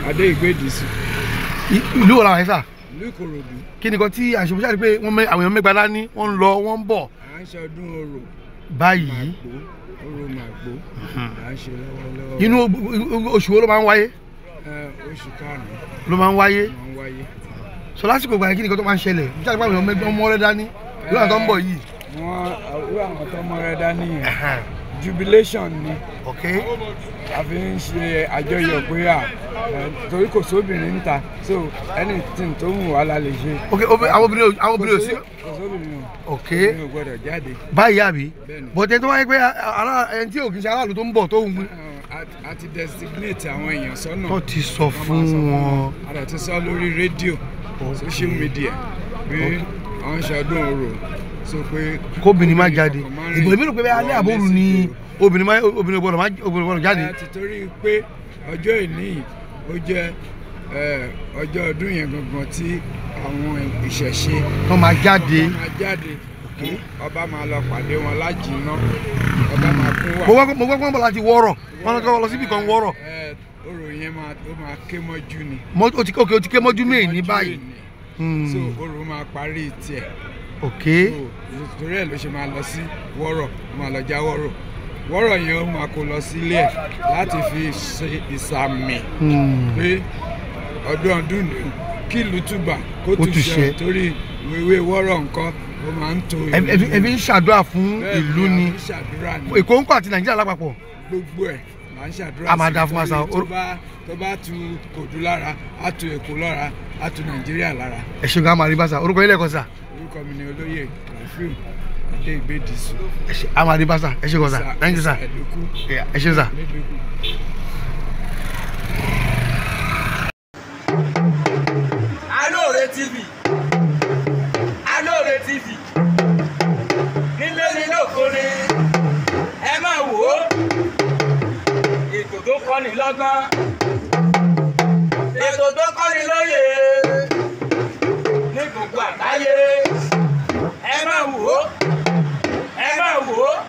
Adéìgbèdìsù. Ìlú wo làwọn yẹn sà? Ìlú Ìkòròdú. Kí ni kan tí àṣepọ̀ ṣáà rí pé wọ́n àwọn èèyàn mẹ́gbàá dání, wọ́n ń lọ, wọ́n ń bọ̀. À ń ṣe ọdún orò. Báyìí. Orò Màgbó là ń ṣe lọ́wọ́lọ́wọ́. Inú oṣù wo ló máa ń wáyé? Oṣù karùn-ún. Ló máa ń wáyé. Máa ń wáyé. Sọ lásìkò ìgbà yẹn kí ni kan tó máa ń ṣẹlẹ̀? Bí sáà rí pé àwọn èèyàn mẹ́gbàá mọ́rẹ́ dání, ìlú àwọn tó ń bọ̀ yìí. Wọ́n àwọn tó mọ́rẹ́ dání yẹn. Jubilation ni. Ok. A fi ń ṣe àjọyọ̀ pé à torí kò sóbìnrin níta, so anything tó wù wá la lè ṣe. Ok, àwọn obìnrin ò sí. Kò sóbìnrin o. Ok. Obìnrin ò gbọdọ̀ jáde. Báyìí àbí? Bẹ́ẹ̀ni. Bọ̀dé tó wáyé pé ẹni tí ò kì í ṣe aráàlú tó ń bọ̀ tó ń wí. A ti designate àwọn èèyàn sọ́nà. Tó ti sọ fún wọn. A dẹ̀ ti sọ lórí rédíò, social media pé àwọn ṣe ọdún orò. So pé kóbìnrin má jáde. Ìbò èmi rò pé alẹ́ àbóru ni obìnrin má obìnrin gbọ́dọ̀ má obìnrin gbọ́dọ̀ jáde. Ẹ ti torí pé ọjọ́ ìní ó jẹ́ ọjọ́ ọdún yẹn gangan tí àwọn ìṣẹ̀ṣe tó máa jáde. Tó máa jáde. Ọba máa lọ pàdé wọn lájìnà, ọba máa kún wà. Mo gbọ́ pé wọ́n bọ̀ láti Wọ́rọ̀, wọ́n lọ síbi kan Wọ́rọ̀. Orò yẹn ó máa ké mọ́jú ni. Ó ti ké mọ́jú mí ní báyìí. So orò máa parí tiẹ̀. Ok. Torí ẹ̀ ló ṣe máa lọ sí Wọ́rọ̀, ó máa lọ já Wọ́rọ̀. Wọ́rọ̀ yẹn ó máa kó lọ sílé ẹ̀ láti fi ṣe ìsàmì pé ọdún ọdún ni kí ìlú túbà kó túṣẹ, torí ìwé Wọ́rọ̀ nǹkan ó máa ń to ìlú. Ẹ fi ń ṣàdúrà fún ìlú ni. Èkó ń kọ́ àti Nàìjíríà lápapọ̀. Gbogbo ẹ̀ là ń ṣàdúrà sí. A máa da fún wa sa. Tó bá tu Kòdú lára, á tu Èkó lára, á tu Nàìjíríà lára. Ẹ ṣeun ká máa rí bá sa. Orúkọ yín lẹ́ẹ̀kan sà. Orúkọ mi ni Olóyè Rafiu Adéìgbèdìsù. A máa rí bá sà. Ẹ ṣeun kan sà. Thank you sà. Ẹ ṣeun sà. Alóore TV, Alóore TV, nílé ní lóko ni ẹ máa wò ó, ètò tó kọ́ni lọ́gbọ́n, ètò tó kọ́ni lóye ní gbogbo àgbáyé, ẹ máa wò ó, ẹ máa wò ó.